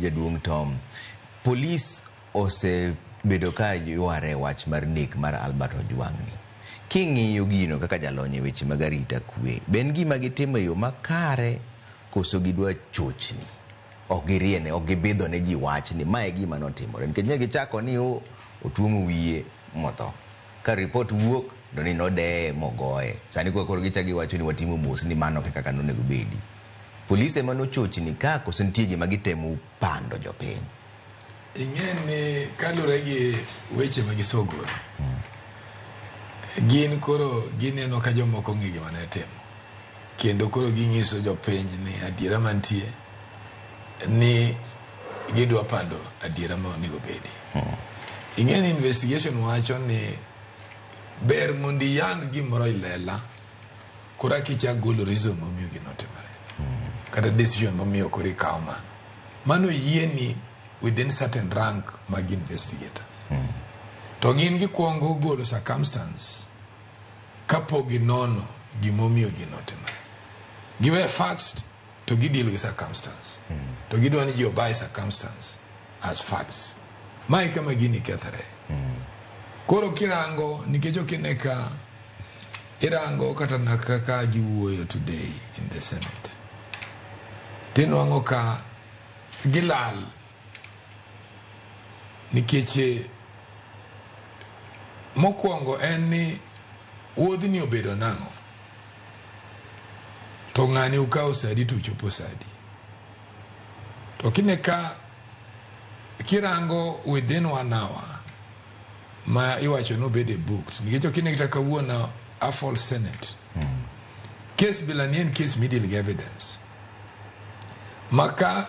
Jaduong' Tom. Polis osebedo ka yware e wach mar nek mar Albert Ojwang' ni. King'iyo gino kaka jalony e weche mag arita kwe, be en gima gitimo e yo makare koso gidwa chochni? Ok giriene, ok gibidho ne ji wach ni mae e gima notimore. Nikech ne gichako ni o otuomo wiye motho. Ka ripot wuok to ni nodeye mogoye. Sani koro gichako giwacho ni watimo mos ni mano e kaka nonego bedi. Polise ema nochochni ka koso nitie gima gitemo pando jopiny? Ing'e ni kalure gi weche ma gisegolo, gin koro gineno ka jomoko ong'e gima ne timo. Kendo koro ginyiso jopiny ni adiera mantie ni gidwa pando adiera ma onego bedi. Ing'e ni investigation wacho ni ber mondo iyang gimoro e lela koro kichak golo reason momiyo gino otimore. Kata decision momiyo koro ikawo mano. Mano yieni within certain rank mag investigator. To gin gikwongo golo circumstance kapok ginono gimomiyo gino otimore. Giwe facts to gideal gi circumstance. To gidwa ni ji obuy circumstance as facts. Mae kama gini kethore. Koro kirango nikech ok ine ka irango kata na kaka giwuoyo today in the Senate. Tinwang'o ka gilal nikech mokwongo en ni wuodhni obedo nang'o to ng'ani ukawo sadi to uchopo sadi to kine ka kirango within one hour ma iwacho ni obede booked nikech ok ine kata kawuono a full senate case bila ni en case mideal gi evidence ma ka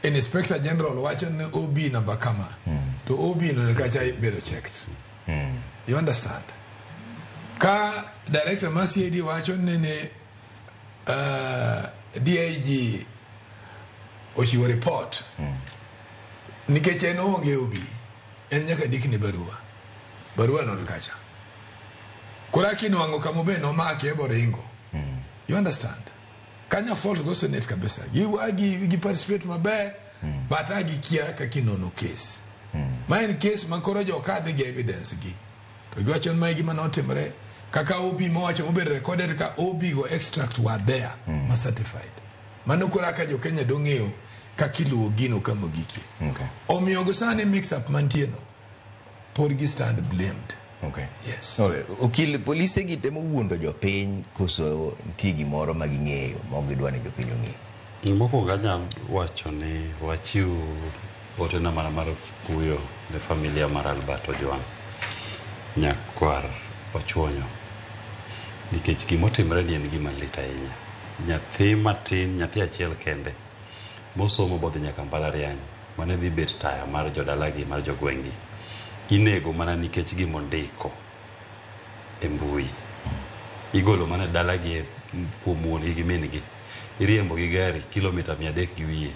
inspector general wacho ni OB namba kama to OB no kacha bedo checked you understand ka director mar CID wacho ni ni DIG ochiwo report nikech en oonge OB en nyaka dikne barua barua no ni kacha koro akinwang'o kama be nomake boringo you understand kanya fault go senate kabisa gi gi, gi participate maber but a gikia kaka inono case ma en case ma koro joka dhi gi evidence gi to giwacho ni mae gima notimore kaka OB mowacho mobedo recorded ka OB go extract were there ma certified mano koro kaka jo Kenya dong'eyo kaka iluwo gino kama ogikie omiyo go sani mix up mantie no pod gi stand blamed Yes. Okay. Okil polise gi temo wuondo jopiny koso nitie gimoro ma ging'eyo ma ok gidwa ni jopiny ong'e? Mokwongo anyalo wacho ni wachiw otena mana mar kuyo ne familia mar Albert Ojwang' nyakwar Ochuonyo nikech gimotimre ni en gima lit ahinya. Nyathi matin, nyathi achiel kende mosomo bodhi nyaka mbalariany mane dhi bet taya mar jodalagi mar jogweng'gi inego mana nikech gimondiko e mbui. Igolo mana e dalagi kuom wuon gi gi min gi. Iriembo gi gari kilomita 300 gi wiye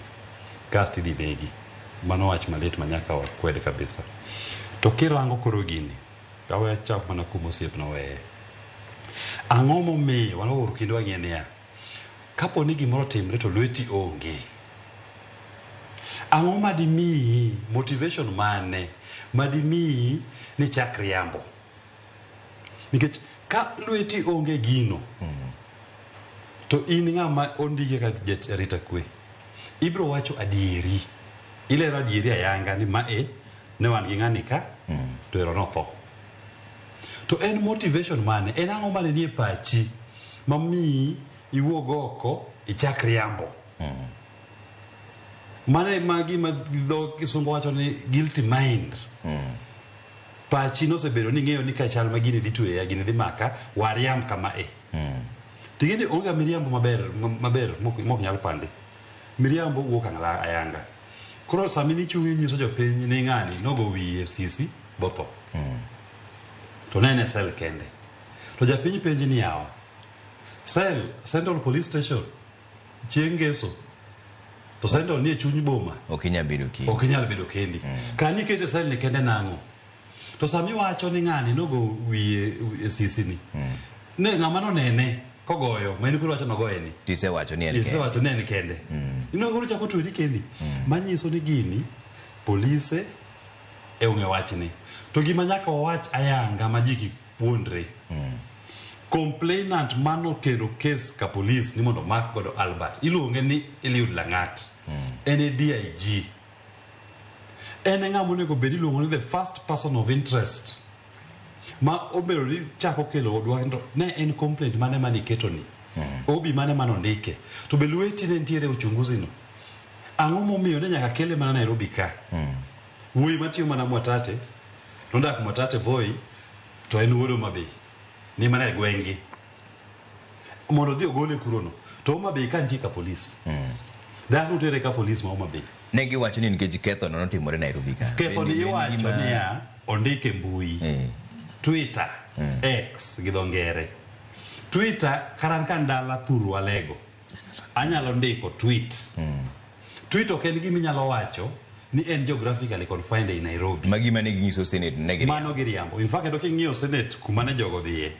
kasto idhi negi. Mano wach malit ma nyaka wakwed kabisa. To kirango koro gini, awe achak mana kuma osiepna oweye. Ang'o momiyo wan waoro kinde wang'iye niya, kapo ni gimoro otimre to lweti onge, ang'o madimiyi motivation mane madimiyi ni chak riambo? Nikech ka lweti onge gino, to in ng'ama ondiki kaka jarita kwe, ibiro wacho adieri. Ilero adieri ayanga ni ma e, ne wan gi ng'ani ka, to ero notho. To en motivation mane? En ang'o mane nie pachi mamiyi iwuog oko ichak riambo? Mano ema gima dho kisungu wacho ni guilty mind. Pachi nosebedo ni ing'eyo ni ka chal ma gini dhi tweya, gini dhi maka, wariamb kama e. Ting'e ni onge miriambo maber maber mok mok nyal pandi. Miriambo wuok angla ayanga. Koro sama inichung' inyiso jopiny ni ng'ani nogo wiye sisi botho. To ne en e cell kende. To japiny penji ni yawa, cell, Central Police Station, chieng' ngeso, to Central nie chuny boma. Ok inyal bedo kendi. Ok inyal bedo kendi. Kani ikete cell ni kende nang'o? To sama iwacho ni ng'ani nogo wiye e sisi ni, ne ng'ama nonene kogoyo, ma in koro iwacho nogoye ni. Tisewacho ni en kende. Isewacho ni en kende. Ineno koro chako tweri kendi. Manyiso ni gini polise e ong'e wachni. To gima nyaka wawach ayanga ma ji kik puonjre. Complainant manokelo case ka police ni mondo omak godo Albert iluonge ni Eliud Langat. En e DIG. En e ng'ama onego bed iluongo ni the first person of interest ma obedo ni chako kelo odwa to ne en complaint mane mane iketo ni obi mane mane ondike to be lweti ne nitiere e uchunguzi no ang'o momiyo ne nyaka kele mana Nairobi ka wuoyi matiyo mana Mwatate nodak Mwatate Voi to en wuod Homa Bay ni mana e gweng'gi mondo odhi ogole kurono to Homa Bay ka nitie ka polis dak notere ka polis ma Homa Bay Ne giwacho ni nikech ketho no notimore Nairobi ka. ketho ni Be en iwacho niya ondike mbui Twitter X gi dho ngere Twitter kata an ka ndala thuru alego anyalo ndiko tweet tweet ok en gima inyalo wacho ni en geographically confined ei Nairobi Ma gima ne ginyiso Senate ne giriambo. mano giriambo in fact kendo king'iyo senate kuma ne jogo dhiye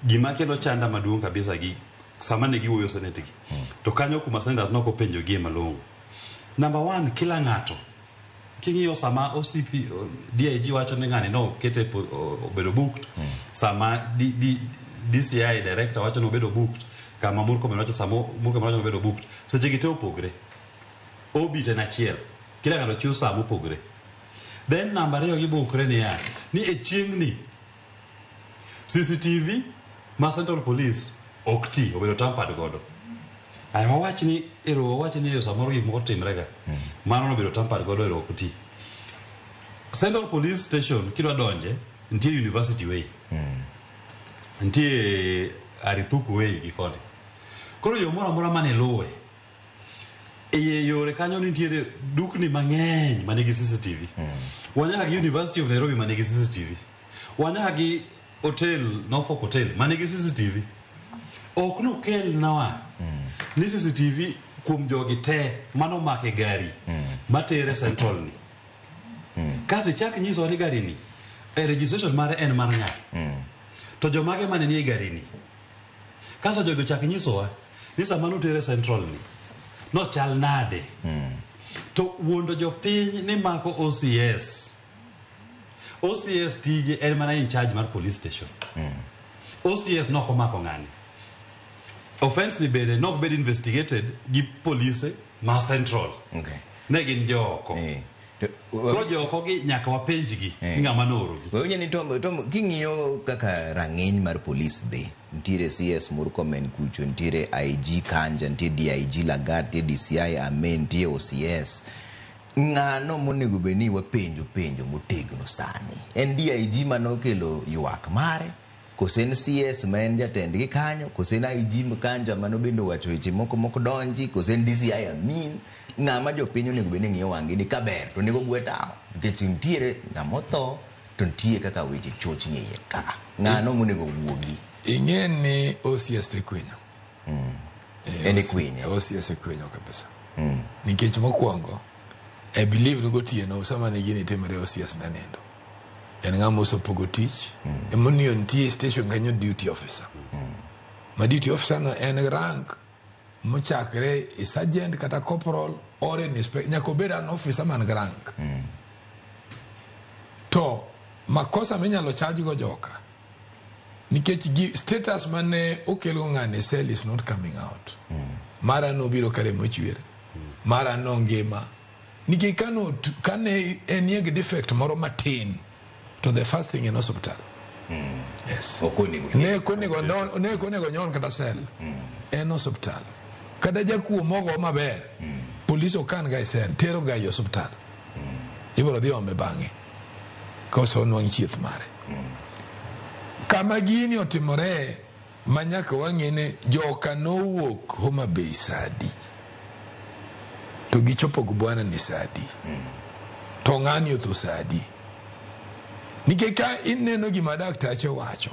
gima kelo chanda maduong' kabisa gi sama ne giwuoyo senate gi to kanyo kuma senators nok openjogie malong'o number one kila ng'ato king'iyo sama OCP DIG wacho ni ng'ani no kete obedo booked sama DCI director wacho ni obedo booked kama Murkomen wacho sama Murkomen wacho ni obedo booked seche gi te opogre OB to en achiel kila ng'ato chiwo saa mopogre then namba ariyo gibukre niya ni e chieng'ni CCTV ma Central Police ok ti obedo tampered godo aya wawach ni ero wawach ni ero samoro gik moko timre ga mano nobedo tampered godo ero ok ti Central Police Station kidwa donje nitie University Way nitie Arithuku Way gi koni koro yo moro amora mane luwe iye yore kanyo nitiere dukni mang'eny manigi CCTV wanyaka gi University of Nairobi manigi CCTV wanyaka gi hotel Norfolk Hotel manigi CCTV ok nokelnwa ni CCTV kuom jogi te manomake gari matere Central ni kasto ichak nyisowa ni gari ni e registration mare en mar ng'a to jomage mane nie gari ni kasto jogi ochak nyisowa ni sama notere Central ni nochal nade to wuondo jopiny ni mako OCS OCS tije en mana in charge mar police station OCS nok omako ng'ani offense ni bende nok bed investigated gi polise ma Central ne gin jooko Koro jooko gi nyaka wapenjgi ni ng'ama noorogi. Wawinjo ni Tom, king'iyo kaka rang'iny mar polis dhi, nitiere CS Murkomen kucho, nitiere IG Kanja, nitie DIG Lagat, nitie DCI Amin, nitie OCS. Ng'ano monego bed ni wapenjo penjo motegno sani? En DIG manokelo ywak mare? Kose en CS ma en jatendgi kanyo? Kose en IG Kanja mano bende owacho weche moko mok donji? Kose en DCI Amin? Ng'ama jopiny onego bed ni ng'iyo wang'gi ni kaber to onego gwe tawo nikech nitiere ng'ama otho to nitie kaka weche chochni e iye ka. Ng'ano monego wuogi? Ing'e ni OCS to ikwinyo. En ikwinye. OCS ikwinyo kabisa. Nikech mokwongo, I believe ni gotieno sama ne gini timore OCS ne nindo. En ng'ama osepogo tich. Emomiyo nitie station kanyo duty officer. Ma duty officer no en rank mochakre e sergeant kata corporal or an inspector. Nyaka obed an officer man gi rank. To makosa minyalo charge go joka nikech gi status mane okelgo ng'ani e cell is not coming out. Mara nobiro kare mochwer. Mara nongima. Nikech kane enie gi defect moro matin to the first thing en hospital. Yes. Ok onego Ne ok onego nyon kata cell. En hospital. Kata jakuo mogo maber, polis ok kan ga e cell, tero ga e hospital. Ibiro dhi ome bang'e. Kosenwang' chieth mare. Kama gini otimore ma nyaka wang'e ni joka nowuok Homa Bay sadi to gichopo gi bwana ni sadi to ng'ani otho sadi nikech ka ineno gima daktache wacho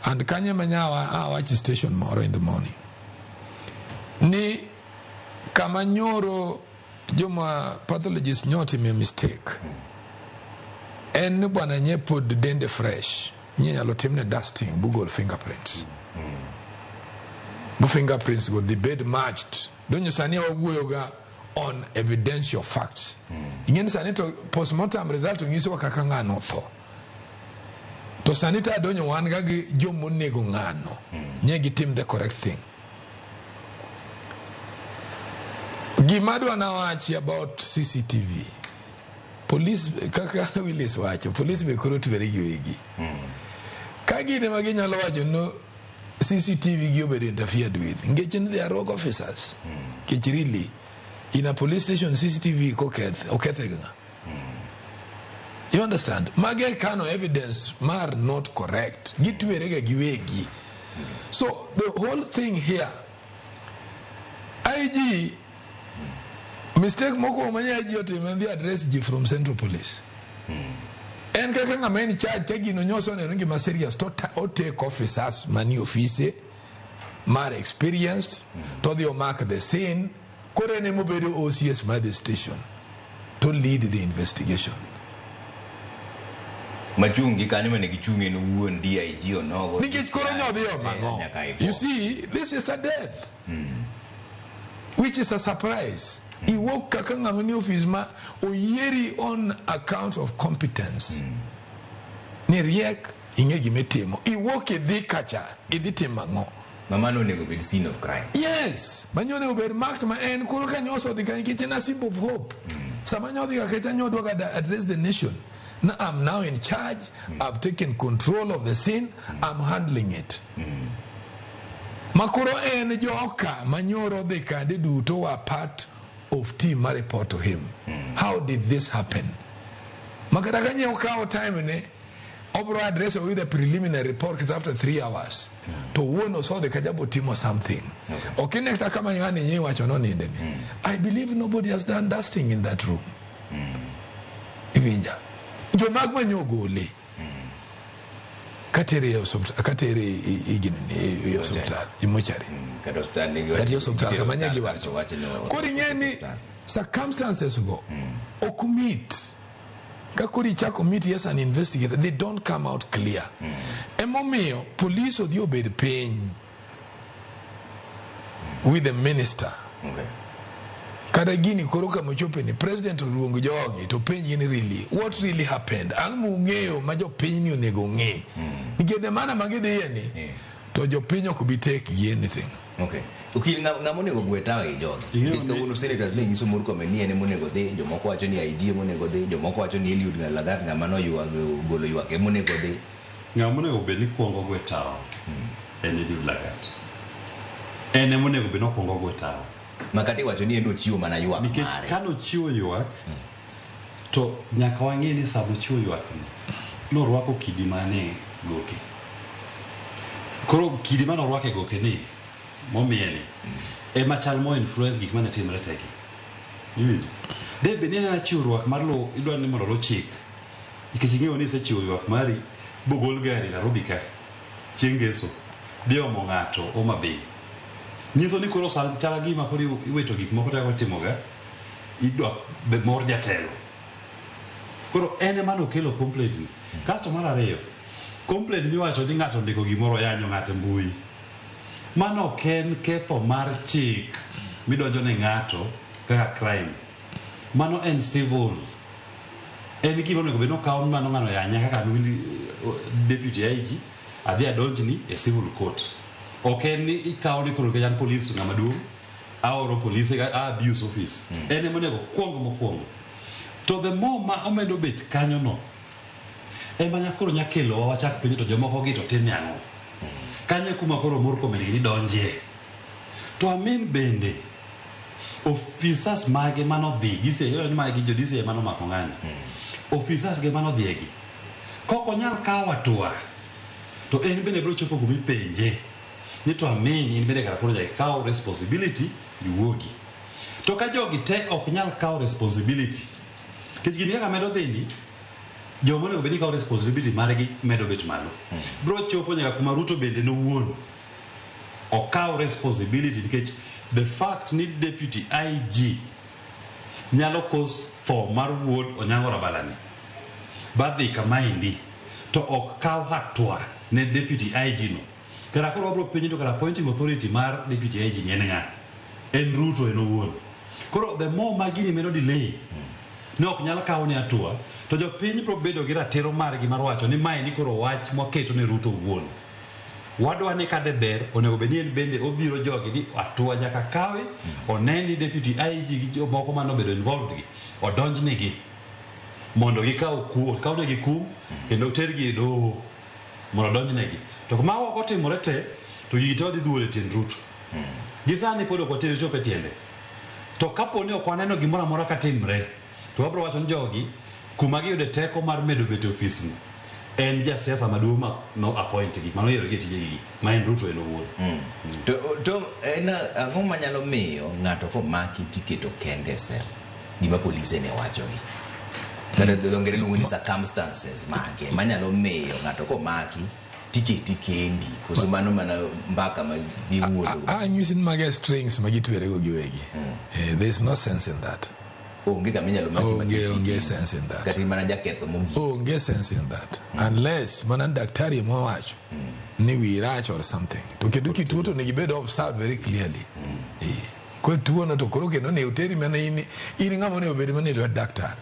and kanyo ema nyawa awach station moro in the morning ni kama nyoro joma pathologist nyotime mistake en ni bwana nye pod dende fresh nye nyalo timne dusting bugol fingerprints bu fingerprints go dhi bed matched. Donjo sani wawuoyo ga on evidential facts. Ing'e ni sani to postmortem result nyisowa kaka ng'ano otho. To sani to adonjo wan ga gi jomonego ng'ano. Nye gitim the correct thing. Gima adwa nawachi about CCTV. Police kaka Willis wacho, police be koro twere giwegi. Ka gin ema ginyalo wacho no CCTV gi obedo interfered with. Nikech ni they are rogue officers. Nikech really, in a police station CCTV koketh, okethe gi ng'a? You understand? Mage kano evidence mar not correct. Gitwere ga giwegi. So the whole thing here, IG, mistake mokwongo manye IG otimo en dhi address ji from Central Police. En kaka ng'ama en charge ka gino nyoso oneno gima serious to o take officers manie ofise mar experienced to dhi omak the scene koro en emobedo OCS mar the station to lead the investigation. Machung' gi kanyo mane gichung' en owuon DIG onogo. Nikech koro nyodhi omo ang'o? You see, this is a death. Which is a surprise. Iwuok kaka ng'ama ni ofis ma oyieri on account of competence. Ni riek ing'e gima itimo. Iwuok idhi kacha, idhi timo ang'o? Ma mano onego bed scene of crime. Yes, manyo onego bed marked ma en koro ka nyoso odhi kanyo nikech en a symbol of hope. Sama nyodhi ka kacha nyodwa ga address the nation. Now I'm now in charge, I've taken control of the scene, I'm handling it. Makoro en joka manyoro dhi kande duto were part of team ma report to him. How did this happen? Makata ka nyiew kawo time ne, obro address with a preliminary report kata after 3 hours. To wuon osodhi ka jabo timo something. Ok ine kata kama ng'ani nyi wacho no ninde ni. I believe nobody has done dusting in that room. Iwinja. Jomag manyo gole. Katere e osuptal, katere i gini ni i osuptal, i mochari. Kata osuptal nigi Kata i osuptal kama nye kasto giwacho. wacho ni o- Koro ing'e ni osuptal. circumstances go ok meet. Ka koro ichako meet as an investigator, they don't come out clear. Emomiyo police odhi obed piny with the minister. Okay. Kata gini koro kama ochope ni president oluong jogi to penj ni really what really happened. Ang' mung'eyo ma jopiny ni onego ng'e. Nikech the manner ma gidhiye ni to jopiny ok bi take gi anything. Okay. Okil ng'ama onego gwe tawo ei jogi. Ing'eyo Nikech kawuono senators ne nyiso Murkomen ni en ema onego dhi, jomoko wacho ni IG ema onego dhi, jomoko wacho ni Eliud Lagat ng'ama noywag golo ywak ema onego dhi. Ng'ama onego bed ni kuongo gwe tawo en Eliud Lagat. En ema onego bed ni okuongo gwe tawo. Ma kata iwacho ni en ochiwo mana ywak Nikech mare. kanochiwo ywak to nyaka wang'e ni sama ochiwo ywak ni norwako kidi mane goke. Koro kidi mane orwako e goke ni momiye ni ema chal mo influence gik mane timre tegi. Iwinjo? De bed ni en achiwo mar lo idwa ni mondo oluw chik. Nikech ing'eyo ni isechiwo ywak mari bogol gari Nairobi ka chieng' ngeso dhi omo ng'ato Homa Bay. Nyiso ni koro chal gima koro iwito gik moko te kaka itimoga idwa mor jatelo. Koro en ema nokelo complaint ni. Kasto mar ariyo, complaint miwacho ni ng'ato ondiko gimoro oyanyo ng'ato e mbui. Mano ok en ketho mar chik midonjo ne ng'ato kaka crime. Mano en civil. En gima onego bed ni okaw mano ng'ano yanya kaka an deputy IG adhi adonjni e civil court. Ok en ni ikawo ni koro nikech an police ng'ama duong' aoro polise a abuse office. En ema onego kuong mokwongo. To the more ma omedo bet kanyo no, ema nya koro nyakelowa wachak penjo to jomoko gi to time ang'o. Kanyo e kuma koro Murkomen gini donjie. To Amin bende officers mage manodhi DCI ni mane gi jo DCI manomako ng'ani. Officers ge manodhiye gi. Kok onyal kawo hatua to en bende biro chopo kuma ipenje ni to Amin in bende kara koro nyaka ikaw responsibility iwuogi. To ka jogi te ok nyal kawo responsibility nikech gini kaka medo dhi ni joma onego bed ni kawo responsibility margi medo bet malo. Biro chopo nyaka kuma Ruto bende nowuon okaw responsibility nikech the fact ni deputy IG nyalo cause tho mar wuod Onyango Rabalani badhi kamaendi to ok kaw hatua ne deputy IG no. Kara koro wabiro penjo to kara appointing authority mar deputy IG ni en ng'a? En Ruto en owuon. Koro the more ma gini medo delay, ne ok nyal kaw ne hatua, to jopiny biro bedo gi ratiro margi mar wacho ni mae ni koro wach mwaketo ne Ruto owuon. Wadwa ni kade ber onego bed ni en bende obiro jogi ni hatua nyaka kawe, one ni deputy IG gi jomoko manobedo involved gi odonjnegi mondo gikaw ku kawnegi kum kendo tergi e doho mondo odonjnegi. To mago ok otimore te to gigi te wadhi dhuolo e tiend Ruto. Gi sani pod ok watere chopo e tiende. To kapo ni ok waneno gimoro amora katimre, to wabiro wacho ni jogi kuma giyude teko mar medo bet e ofisni en jasiasa maduong' ma no appoint gi mano yiero gi e tijegi ma en Ruto en owuon. To en ang'o manyalo miyo ng'ato komaki tiketo kende e sel? Gima polise ne wacho gi. Kata dho ngere luongo ni circumstances mage manyalo miyo ng'ato komaki tiketi kendi koso mano mana mbaka ma giwuondo. Anyisi ni mage strings ma gitwerego giwegi. There is no sense in that. Onge kama inyalo maki Onge maketi onge kendi. sense in that. Kata in mana jaketho mogik. Onge sense in that. Unless mana daktari mowacho ni wi rach or something. To kendo kituo to onego ibed observed very clearly. Koro tuo no to koro kendo ne oteri mana in ng'ama onego bed mana e lwet daktar.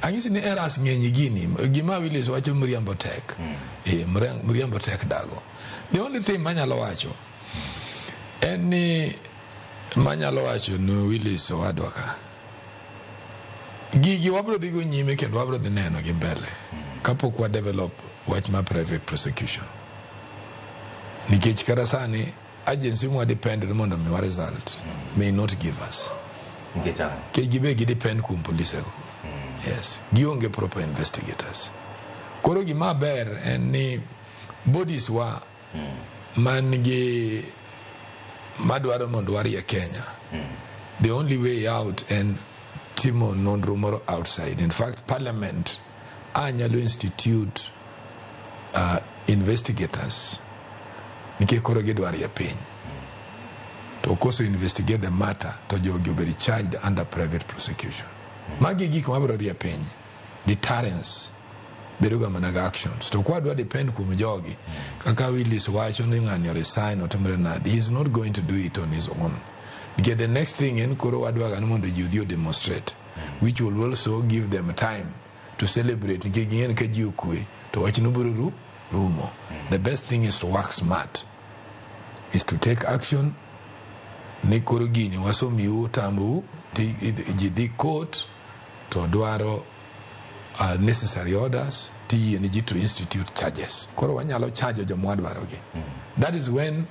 Anyisi ni errors ng'eny e gini. Gima Willis wacho mriambo tek. Mriambo tek dago. The only thing manyalo wacho en ni manyalo wacho ni Willis owadwa ka. Gigi wabro dhi go nyime kendo wabro dhi neno gi mbele kapok wa develop wach mar private prosecution. Nikech kata sani agency mwa depend ni mondo miwa result may not give us. Nikech ang'o? Nikech gibe gi depend kuom polise go. Yes, gionge proper investigators. Koro gima ber en ni bodies wa man gi madwaro mondo warie Kenya. The only way out en timo nonro moro outside. In fact, parliament a nyalo institute investigators nikech koro gidwaro rie piny. To koso investigate the matter to jogi obed charged under private prosecution. Magi gik mabiro rie piny. Deterrence bedo ga mana gi actions. To kwadwa depend kuom jogi, kaka Willis wacho ni ng'ani resign otimre nade, he is not going to do it on his own. Nikech the next thing en koro wadwa ga ni mondo ji odhi o demonstrate, which will also give them time to celebrate nikech ging'e ni ka ji okwe to wachno biro rumo. The best thing is to work smart, is to take action ni koro gini wasomiu otambou ti ji dhi court to dwaro necessary orders tiyie ni ji to institute charges. Koro wanyalo charge joma wadwarogi. That is when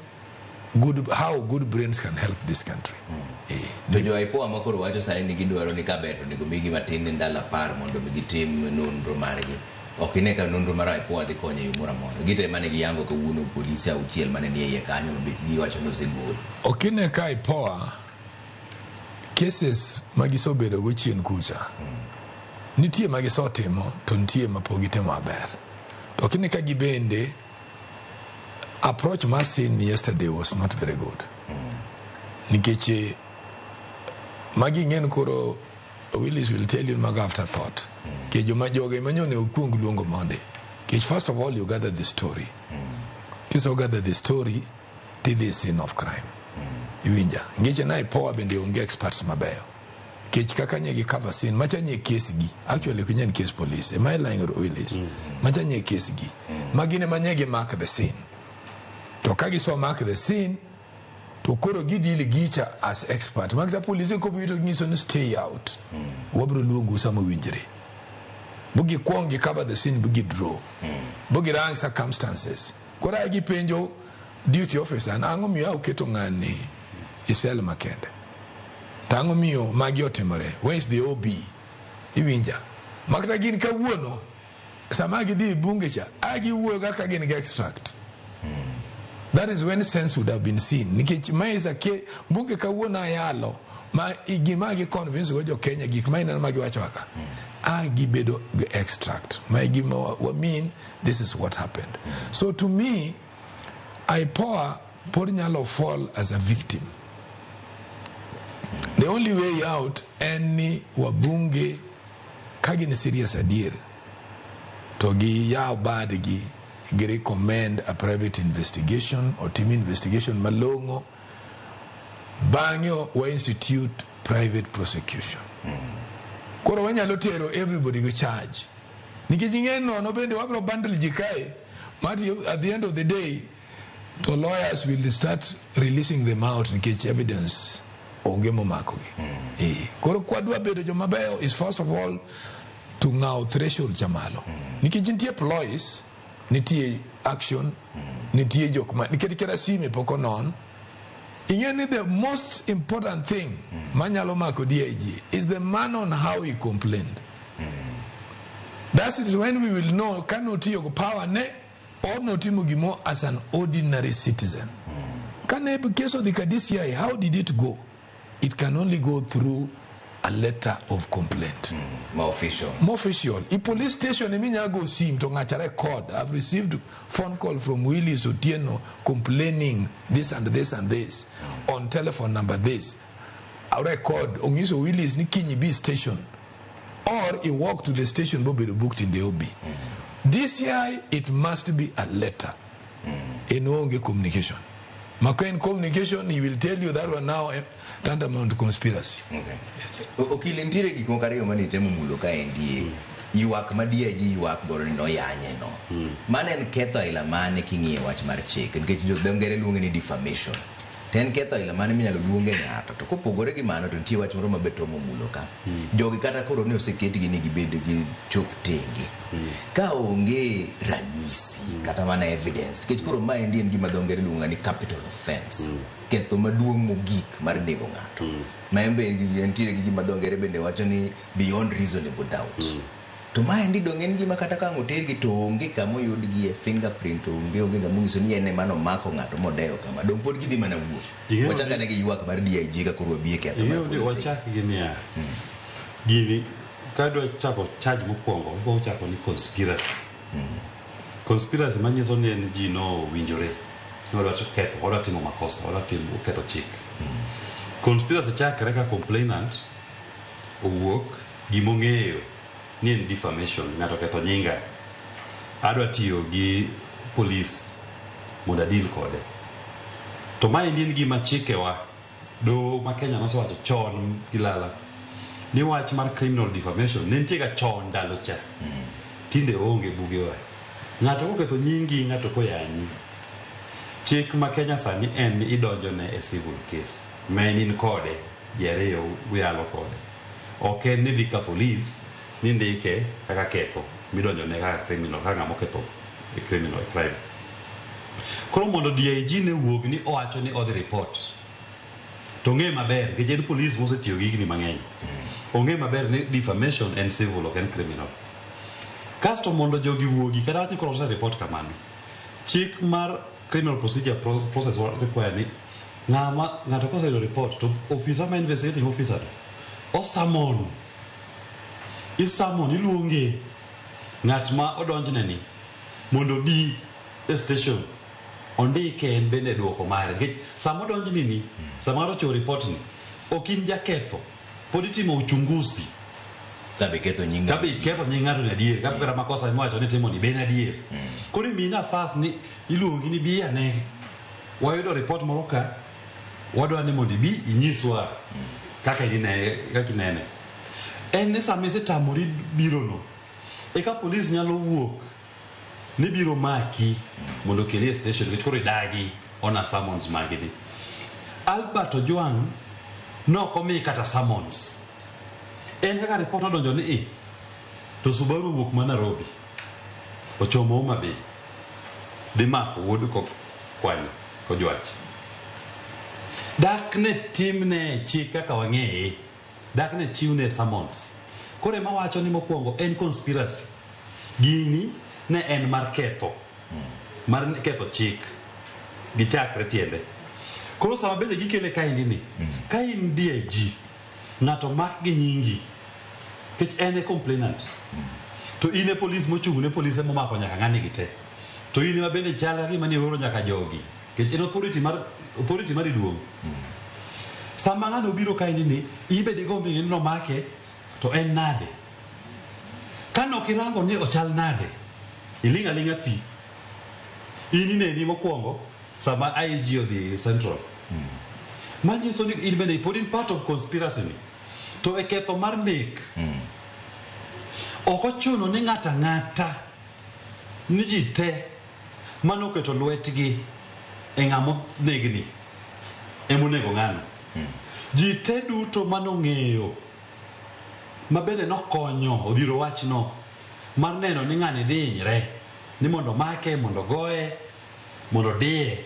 good, how good brains can help this country. To jo IPOA ma koro wacho sani ni gidwaro ni kaber to onego migi matin ni ndalo 10 mondo mi gitim nonro margi. Ok ine ka nonro mar IPOA dhi konyo e yo moro amora. Gite mane giyango kawuono polise 6 mane nie iye kanyo ma bech giwacho ni osegol. Ok ine ka IPOA cases ma gisebedo go chien kucha. Nitie ma gisetimo to nitie ma pok gitimo maber. To ok ine ka gibende approach mar scene yesterday was not very good. Nikech magi ng'en koro Willis will tell you mago afterthought. Nikech joma joge manyo ne okuong luongo monde. Nikech first of all you gather the story. Kiso gather the story tidhi scene of crime. Iwinja. Ngeche na IPOA bende onge experts mabeyo. Nikech kaka nye gi cover scene macha nye case gi. Actually ok nyen case police. Am I lying Willis? Macha nye case gi. Magine manye gi mark the scene. To ka giso mark the scene to koro gidil gicha as expert. Makata police kobiro to ginyiso ni stay out. Wabiro luongu sama owinjore. Bugi kuong gi cover the scene bugi draw. Bugi rang circumstances. Koro ae gipenjo duty officer ang'o miyo uketo ng'ani e cell makende. To ang'o miyo magi otimore? Where is the OB? Iwinja. Makata gin kawuono sama gidhi e bunge cha a giwuoyo kaka gin gi extract. That is when sense would have been seen. Nikech ma is a bunge kawuono ayalo ma gima gi convince go jo Kenya gik ma ineno ma giwacho kaka a gibedo gi extract. Ma e gima wa mean this is what happened. So to me IPOA pod nyalo fall as a victim. The only way out en ni wabunge ka gin serious adier to giyaw badgi gi recommend a private investigation otim investigation malong'o. Bang'e wa institute private prosecution. Koro wanyalo tero everybody go charge. Nikech ing'e nono bende wabiro bundle ji kae, but at the end of the day, to lawyers will start releasing them out nikech evidence onge momakogi. Koro kwadwa bedo jomabeyo is first of all to ng'awo threshold cha malo. Nikech nitie ploys, nitie action, nitie jok ma nikech kata sime pok onon. Ing'e ni the most important thing manyalo mako DIG is the man on how he complained. That is when we will know ka notiyo go power ne or notimo gimo as an ordinary citizen. Kane case odhi ka DCI, how did it go? It can only go through a letter of complaint. Ma official. More official. I police station eminya go sim to ng'acha record. I've received phone call from Willis Otieno complaining this and this and this on telephone number this. I record onyiso Willis ni kiny bi station or he walk to the station bobedo booked in the OB. DCI it must be a letter. En onge communication. Ma ka en communication he will tell you that one now tantamount to conspiracy. Okay. Yes. Okili nitiere gik moko ariyo mane itemo mulo kaendi. Ywak ma DIG ywak godo ni noyanye no. Mano en ketho aila mane king'iyo wach mar chik nikech jo dho ngere luonge ni defamation. To en ketho aila mane minyalo luonge ng'ato to kopogore gi mano to nitie wach moro mabe Tom omulo ka. Jogi kata koro ne oseketgi ni gibed gi chop tenge. Ka onge ranyisi kata mana evidence nikech koro maendi en gima dho ngere luongo ni capital offense. Ketho maduong' mogik mar nego ng'ato. Ma en be nitiere gi gima dho ngere bende wacho ni beyond reasonable doubt. To maendi dong' en gima kata ka ang' otergi to onge kama oyudgie fingerprint onge ng'ama onyiso ni en ema nomako ng'ato modeyo kama. Dong' pod gidhi mana wuoth. Wachak ane gi ywak mar DIG ka koro wabi e ketho mar Ing'eyo ni polise. wachak gi niya, gini kadwa chako charge mokwongo, ikwongo chako ni conspiracy. Conspiracy manyiso ni en ji nowinjore ni wadwa ketho, wadwa timo makosa, wadwa timo ketho chik. Conspiracy chakre ka complainant owuok gimong'eyo ni en defamation, ng'ato oketho nyinga, adwa tiyo gi police mondo adil kode. To maendi en gima chikewa doho ma Kenya nosewacho chon gi lala ni wach mar criminal defamation ne nitie ga chon ndalo cha. Tinde oonge bugewa. Ng'ato koketho nyingi, ng'ato koyanyi. Chik ma Kenya sani en ni idonjone e civil case ma en in kode, ji ariyo uyalo kode. Ok en ni dhi ka police ni ndike kaka ketho midonjone kaka criminal, kaka ng'ama oketho e criminal crime. Koro mondo DIG ne wuog ni owacho ni odhi report to ong'e maber nikech en police mosetiyo gi higni mang'eny. Ong'e maber ni defamation en civil ok en criminal. Kasto mondo jogi wuogi kata wach ni koro ose report kamano. Chik mar criminal procedure process require ni ng'ama ng'ato koseyudo report to officer ma investigating officer no osummon isummon iluonge ng'at ma odonjne ni mondo obi e station ondike en bende duoko mare nikech sama odonjni ni sama ng'ato ochiwo report ni ok in jaketho pod itimo uchunguzi Kabe ketho nying kabe iketho nying ng'ato ni adier kabe kata makosa miwacho ni timo ni be en adier koro imiyi nafas ni iluongi ni bi ane wayudo report moro ka wadwa ni mondo ibi inyiswa kaka inene kaka inene en ni sama isetamori birono eka polis nyalo wuok ni biro maki mondo okeli e station nikech koro idagi ona summons magi ni Albert Ojwang nok omi kata summons en kaka report odonjo ni i to Subaru owuok ma Nairobi ochomo Homa Bay dhi mako wuod Kokwanyo Kojwach dak ne timne chik kaka wang'eye dak ne chiwne summons koro ema wacho ni mokwongo en conspiracy gini ne en mar ketho mar ketho chik gichakre tiende koro sama bende gikele kaendi ni ka in DIG ng'ato mak gi nyingi nikech en e complainant to in e polis mochung' ne polise momako nyaka ng'ani gi te to in ema bende chal ka gima ni oro nyaka jogi nikech en authority mari duong' sama ng'ano obiro kaendi ni in be digomb ni nomake to en nade Kane ok irango ni ochal nade, iling' aling'a thi. In ineni mokwongo sama IG odhi Central. Manyiso ni in bende pod in part of conspiracy ni. To e ketho mar nek, ok ochuno ni ng'ato ang'ata ni ji te manoketo lwetgi e ng'ama onegni emonego ng'ano. Ji te duto manong'eyo ma bende nokonyo odhiro wachno mar neno ni ng'ani dhi hinyre ni mondo make, mondo goye, mondo diye,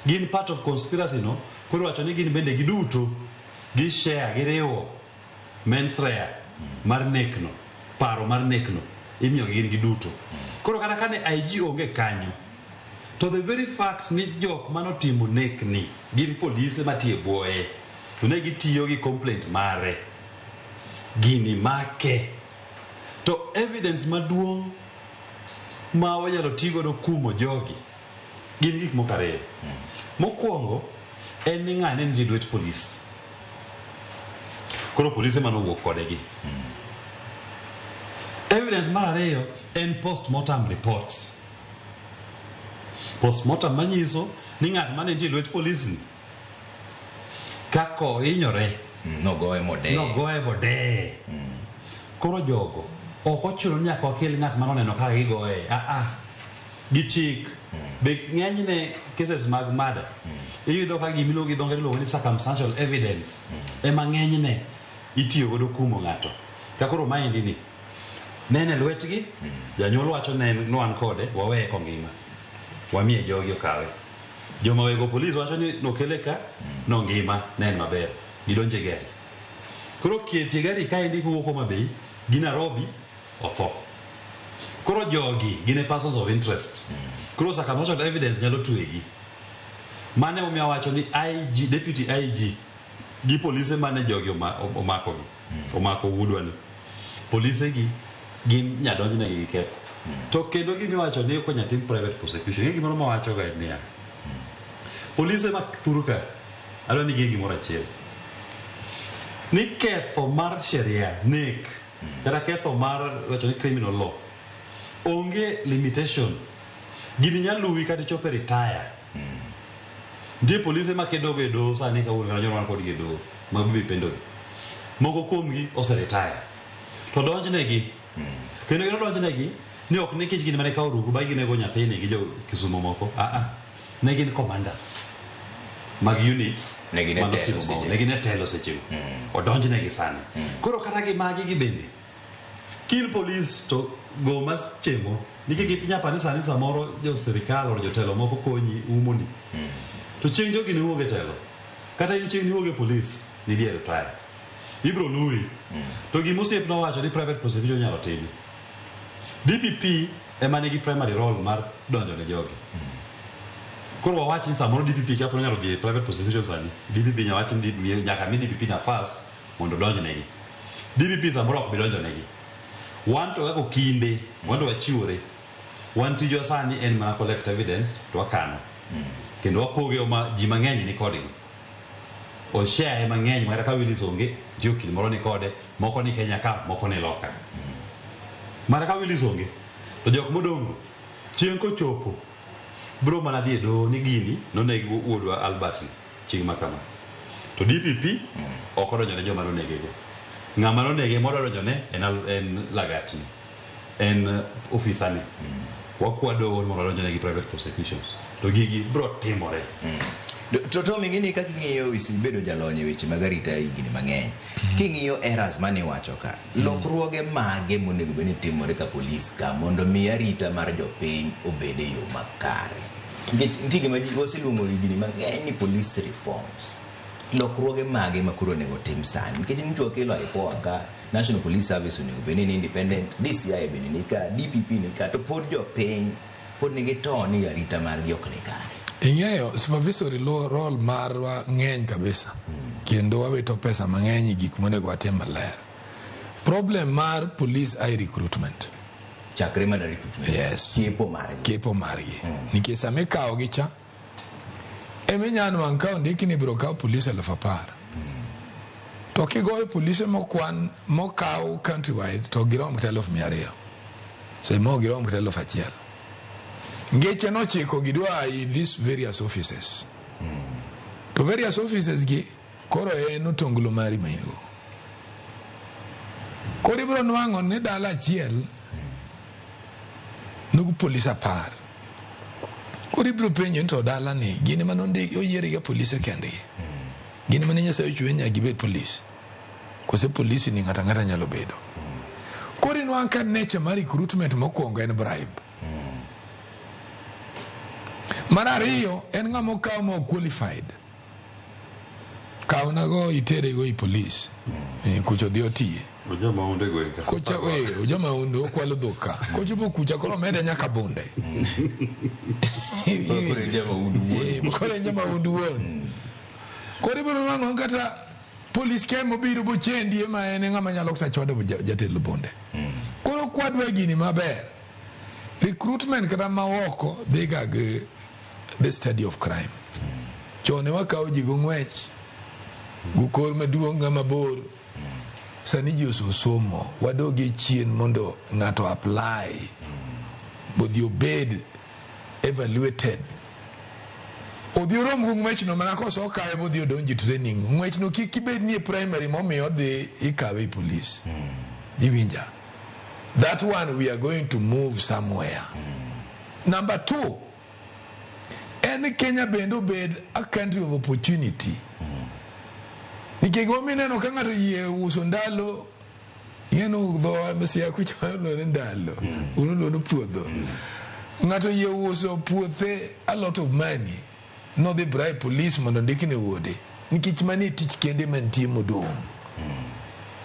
gin part of conspiracy no. Koro wacho ni gin bende giduto gi share, giriwo mens rea mar nekno, paro mar nekno imiyo gin giduto. Koro kata kane IG onge kanyo, to the very fact ni jok manotimo nekni gin polise matie bwoye to ne gitiyo gi complaint mare, gini make. To evidence maduong' ma wanyalo tigodo kumo jogi gin gik moko ariyo. Mokwongo en ni ng'ane nitie lwet polis, koro polise manowuok kode gi. Evidence mar ariyo en postmortem report, postmortem manyiso ni ng'at mane nitie lwet polis ni kaka ohinyore. Nogoye modeye. Nogoye modeye. Koro jogo ok ochuno ni nyaka wakel ng'at manoneno kaka gigoye. Aa, gi chik be ng'enyne cases mag murder iyudo ka gimiluongo gi dho ngere iluongo ni circumstantial evidence ema ng'enyne itiyo godo kumo ng'ato. Ka koro maendi ni nene lwetgi, janyuol wacho ne en wan kode, waweye kongima, wamiye jogi okawe. Joma wego polis wacho ni nokele ka nongima, ne en maber, gidonje gari. Koro ketie gari kaendi kowuok Homa Bay gi Nairobi, otho. Koro jogi gin e persons of interest. Koro circumstantial evidence nyalo twegi. Mane omiyo awacho ni IG, deputy IG gi polise mane jogi omakogi, omako wuodwa ni, polise gi gin nyadonjnegi gi ketho. To kendo gimiwacho ni ok tim private prosecution. Ing'e gimoro mawacho ga en niya, polise ma thuru ka adwa ni ging'e gimoro achiel ni ketho mar sheria nek kata ketho mar wacho ni criminal law onge limitation. Gini nyalo luwi kata ichopo e retire. Nitie polise ma kedo go e doho sani kawuono, kata nyoro wan kodgi e doho mag Bibi Pendogi. Moko kuomgi ose retire to donjnegi kendo gino donjnegi ni ok nikech gin mane kawo rugu ba ginego nyathini gi jo Kisumo moko. Aa, ne gin commanders mag units. Ne gin e manotimo telo maovu. seche. Ne gin e telo sechego, odonjnegi sani. Koro kata gi magi gi bende kin polis to go machemo nikech inyapa ni sani samoro jo sirikal or jotelo moko konyi umoni, to chieng' jogi niwuog e telo kata in chieng' niwuog e polis nidhi e retire, ibro luwi. To gima osiep nowacho ni private prosecution inyalo timi, DPP ema nigi primary role mar donjo ne jogi. Koro wawach ni samoro DPP kapo ni ng'ato odhi e private prosecution sani, DPP nyawach ni nyaka mi DPP nafas mondo odonj negi. DPP samoro ok bi donjo negi. Wan to kaka okinde, wan to wachiwore. Wan tijwa sani en mana collect evidence to wakano kendo wapoge ma ji mang'eny ni kodgi, oshare mang'eny, makata ka Willis onge, nitie okil moro ni kode, moko ni Kenya ka, moko ni loka. Mana ka Willis onge to jok modong' chieng' kochopo bro mana dhi e doho ni gini noneg wuodwa Albert ni chieng' ma kama, to DPP ok odonjo ne joma nonegego. Ng'ama nonege modwa donjone en, en Lagat ni en ofisa ni wakwa doho ni mondo odonjone gi private prosecutions to gigi bro timore. To Tom, ing'e ni kaka ing'iyo, isebedo jalony e weche mag arita higni mang'eny. King'iyo errors mane iwacho ka, lokruoge mage monego bed ni timore ka polis ka mondo mi arita mar jopiny obed e yo makare? Nikech nitie gima ji waseluongo higni mang'eny ni police reforms. Lokruoge mage ma koro onego tim sani? Nikech nyocha wakelo IPOA ka, National Police Service onego bed ni independent, DCI bende ni ka, DPP ni ka, to pod jopiny pod nigi to ni arita margi ok ni kare. Ing'eyo supervisory role marwa ng'eny kabisa kendo wawito pesa mang'eny e gik monego watim maler. Problem mar police ai recruitment. Chakre mana recruitment. Yes. Kepo margi. Kepo margi. Nikech sama ikawogi cha, eminya nwang' ka ondiki ni ibiro kaw polise 10,000. To kigoyo polise mokwan mokaw countrywide to girom kata 200,000. Seche moko girom kata 1,000. Ngeche nochiko gidwa in these various offices. To various offices gi koro en otonglo mari ma in go. Koro ibiro nwang'o ni dala achiel nigi polis 10. Koro ibiro penjo ni to dala ni gin ema nondik oyier ga polise kendgi. Gin ema ne Nyasaye ochwe nyaka gibed polis. Kose polisi ni ng'ato ang'ata nyalo bedo. Koro inwang' ka nature mar recruitment mokwongo en bribe. Mar ariyo en ng'ama okaw ma ok qualified. Kawnago iterego i polis. Kucha odhi otiye. Joma onde gweng' ka. Kocha joma onde okwalo dhok ka. Kochopo kucha koro omede nyaka bunde. Koro en jamahundu wuon. Koro en jamahundu wuon. Koro ibiro nwang'o kata polis ke mobiro bochendi ema en ng'ama nyalo kata chwado jatelo bunde. Koro kwadwa gini maber. Recruitment kata maoko dhi ga gi the study of crime. Chon ne wakawo ji go ng'wech, go kor maduong' ng'ama bor. Sani ji osesomo, wadogie chien mondo ng'ato apply, bodhi obed evaluated. Odhi orom go ng'wechno mana kose okawe bodhi odonji training. Ng'wechno kik ibed ni e primary momiyo odhi ikawe e police. Iwinja? That one we are going to move somewhere. Number 2, en Kenya bende obed a country of opportunity. Nikech gima mineno ka ng'ato yie uso ndalo, ing'eno dho Siaya kucha waluongo ni ndalo, un uluongo ni puodho. Ng'ato yie uso puothe a lot of money, nodhi bribe police mondo ondikne wuode. Nikech mano e tich kende mantie modong'.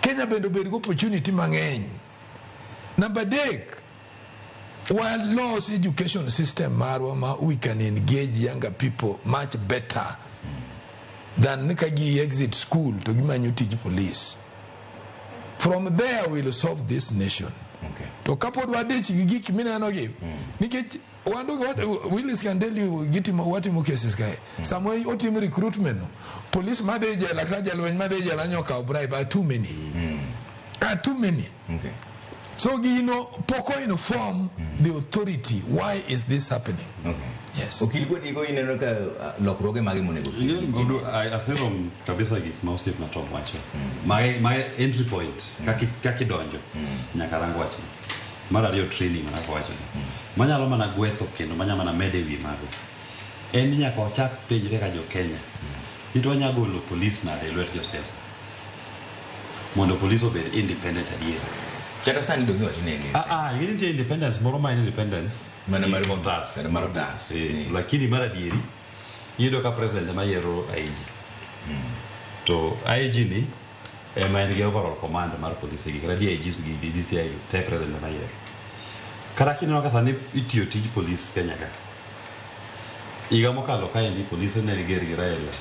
Kenya bende obed gi opportunity mang'eny. Number 3, walos education system marwa ma we can engage younger people much better than ni ka gi exit school to gimanyo tij police. From there we'll solve this nation. To kapod wadich gi gik mineno gi, nikech Willis can tell you gitimo watimo cases kae. Sama otim recruitment no, police madhi jela kata jalweny madhi jela nyokawo bribe are too many. Are too many. So gino pok inform the authority why is this happening. Yes. Okil kwetieko ineno ka lokruoge mage monego ket. Aserom kabisa gik ma osiepna Tom wacho. My entry point kaka idonjo nyaka rang wachno. Mar ariyo training mana kaka wacho ni. Manyalo mana gwetho kendo manyalo mana medo ewi mago. En ni nyaka wachak penjre ka jo Kenya. Ni to wanyalo golo polis nade e lwet josiasa. Mondo polis obed independent adier. Kata sani donge wacho ni en Ing'e nitie independence moro ma en independence. Mana mar otas. Mana mar otas. Lakini mar adieri iyudo ka president ema yiero IG. To IG ni ema en gi overall command mar polise gi kata DIGs gi DCI te president ema yiero. Kata kineno ka sani itiyo tij polis Kenya ka. Higa mokalo kaendi polise ne ger gi Raila.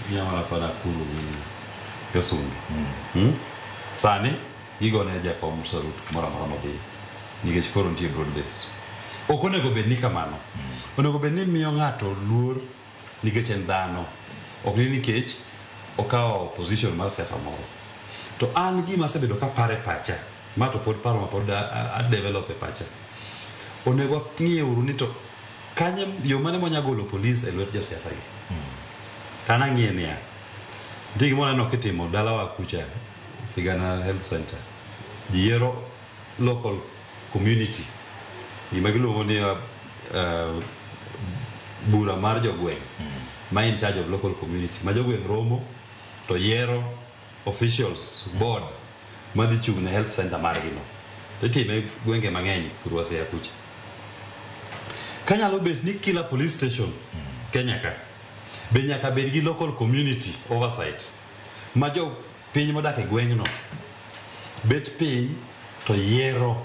Inyalo mana pa Nakuru gi Osumbi. Sani gigone jakom salute kumoro amora modhiye. Nikech koro nitie broad based. Ok onego bed ni kamano. Onego bed ni miyo ng'ato luor nikech en dhano. Ok ni nikech okawo position mar siasa moro. To an gima asebedo ka paro e pacha, ma to pod paro ma pod a develop e pacha. Onego wang'iye uru ni to kanye yo mane mwanya golo polis e lwet josiasa gi. To an ang'iye niya, nitie gimoro aneno kitimo dalawa kucha, Sigana Health Center. Ji yiero local community, gima giluongo ni bura mar jogweng' ma in charge of local community, ma jogweng' romo to yiero officials board madhi chung' ne health center margi no. To itime gwenge mang'eny thurwa Siaya kucha. Kanyalo bet ni kila police station Kenya ka be nyaka bed gi local community oversight ma jo piny modak e gweng'no bet piny to yiero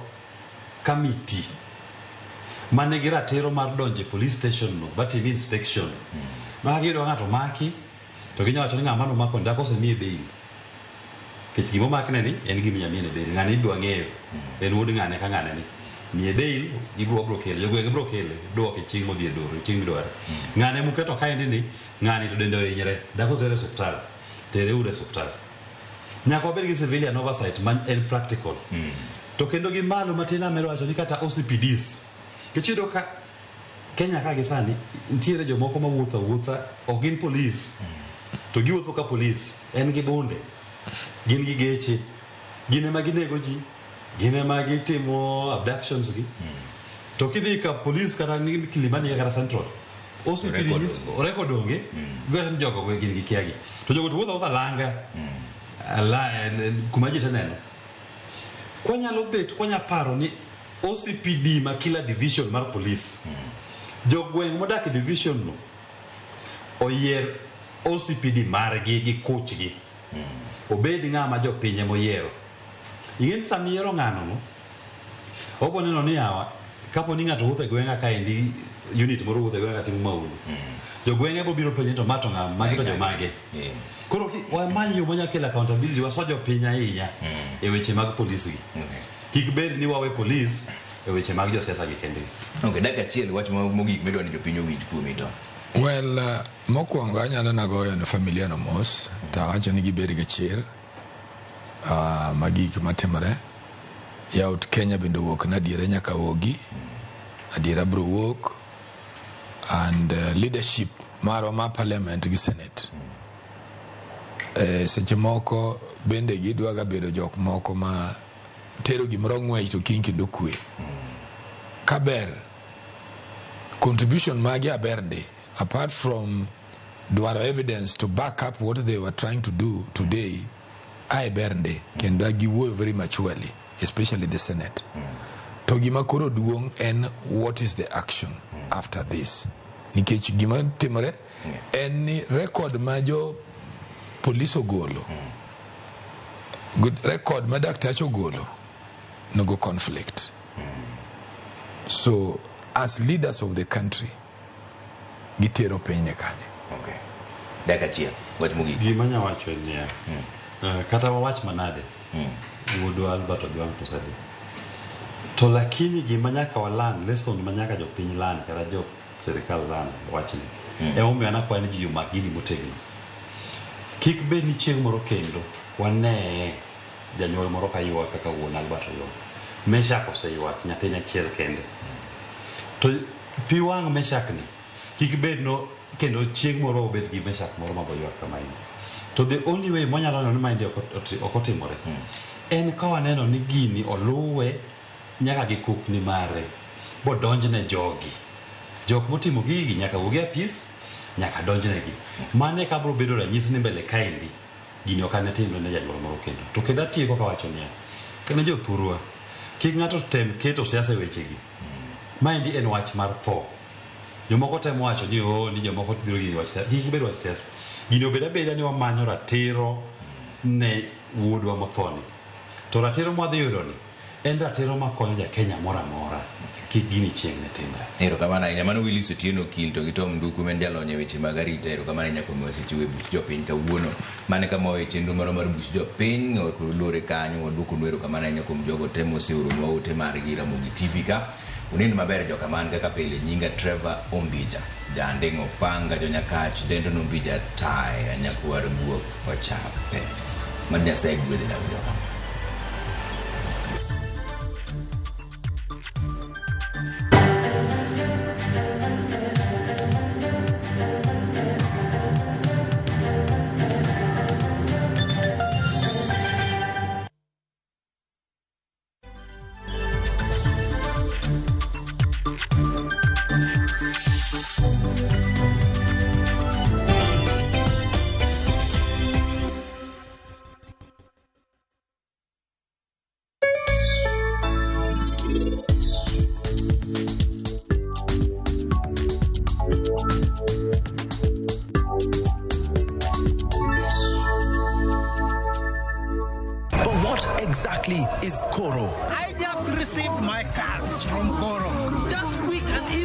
committee manigi ratiro mar donjo e police station no batim inspection. Ma ka giyudo ng'ato maki to ginyalo wacho ni ng'ama nomako ni dak osemiye bail. Nikech gima omakne ni en gima inyalo miye bail. Ng'ani idwa ng'eyo. En wuod ng'ane ka ng'ane ni. Miye bail, gibro wabro kele. Jogweng' bro kele, duoke chieng' modhi e doho, chieng' midware. Ng'ane muketo kaendi ni, ng'ani to dende ohinyre. Dak otere e osiptal. Tere uru e osiptal. Nyaka wabed gi civilian oversight ma en practical. To kendo gi malo matin amedo wacho ni kata OCPDs. Nikech iyudo ka Kenya ka gi sani nitiere jomoko mawuotho awuotha ok gin police. To giwuotho ka polis, en gi bunde, gin gi geche, gin ema ginego ji, gin ema gitimo abductions gi. To kidhi ka polis kata ni Kilimani kata Central, OCPD Record nyis record onge, giwacho ni jogo gin gi kia gi. To jogo to wuotho awuotha langa, kuma ji te neno. Kwanyalo bet, kwanya paro ni OCPD ma kila division mar polis, jogweng' modak e division no oyier OCPD margi gi kuchgi. Obed ng'ama jopiny emoyiero. Ing'e ni sama iyiero ng'ano no, obo neno ni yawa, kapo ni ng'ato wuotho e gweng'a kaendi, unit moro wuotho e gweng'a timo mahundu. Jogweng'e bo biro penje to ma to ng'a, magi to jomage. Koro wamany yo mwanya kelo accountability, waso jopiny ahinya e weche mag polis gi. Kik bed ni wawe polis e weche mag josiasa gi kendgi. Okay, dakika achiel wach mogik midwa ni jopiny owinj kuomi to. Well, mokwongo anyalo nagoyo ne familia no mos to awacho ni gibed gi chir magi gik matimore. Yaut Kenya bende owuok na adiera nyaka wuogi. Adiera biro wuok and leadership marwa ma parliament gi senate. Seche moko bende gidwaga bedo jok moko ma tero gimoro ng'wech to kiny kendo kwe. Kaber, contribution magi aber ndi. Apart from dwaro evidence to back up what they were trying to do today, ae ber ndi kendo giwuoyo very maturely, especially the Senate. To gima koro duong' en what is the action after this? Nikech gima timore en ni record ma jo polis ogolo, good record ma daktache ogolo, nogo conflict. So as leaders of the country, gitero piny ne kanye? Okay. Dakika achiel wach mogik. Gima anya wacho en niya, kata wawach manade, wuodwa Albert Ojwang' to osedhi. To lakini gima nyaka walan, lesson ma nyaka jopiny lan kata jo sirikal lan wachni. Emomiyo an akwayo ni ji omak gini motegno. Kik bed ni chieng' moro kendo wanee janyuol moro ka ywak kaka wuon Albert oywak. Meshak oseywak nyathine achiel kende. To pi wang' Meshak ni kik bed no kendo chieng' moro obet gi Meshak moro maboywak kamaendi. To the only way mwanyalo neno ni maendi ok otimore en ka waneno ni gini oluwe nyaka gi kukni mare bodonjne jogi. Jok motimo gigi nyaka wuog e apis, nyaka donjnegi. Mano eka biro bedo ranyisi ni mbele kaendi gini ok ane timre ne janyuol moro kendo. To kendo atieko kawacho niya, ne jothurwa, kik ng'ato tem keto siasa e wechegi. Maendi en wach mar tho. Jomoko temo wacho ni oh, ni jomoko biro gini wach siasa. Kik bed wach siasa. Gini obed abeda ni wamanyo ratiro ne wuodwa mothoni. To ratiro mwadhi yudo ni en ratiro makonyo ja Kenya moro amora. Kik gini chieng' ne timre. Erokamano ahinya. Mano Willis Otieno Okil to gi Tom Nduku ma en jalony e weche mag arita. Erokamano ahinya kuom wasechiwo e buch jopiny kawuono. Mano e kama wawe chenro marwa mar buch jopiny. Luore kanyo waduokonu erokamano ahinya kuom jogo te moseoronwa ote margi Ramogi TV ka. Unind maber jokaman kaka pile. Nyinga Trevor Ombija. Janding' Opanga jonyakach dendo Nombija tae anyakwar guok ocha pesa. Mad Nyasaye gwedhi na jokaman. But what exactly is Koro? I just received my cash from Koro. Just quick and easy.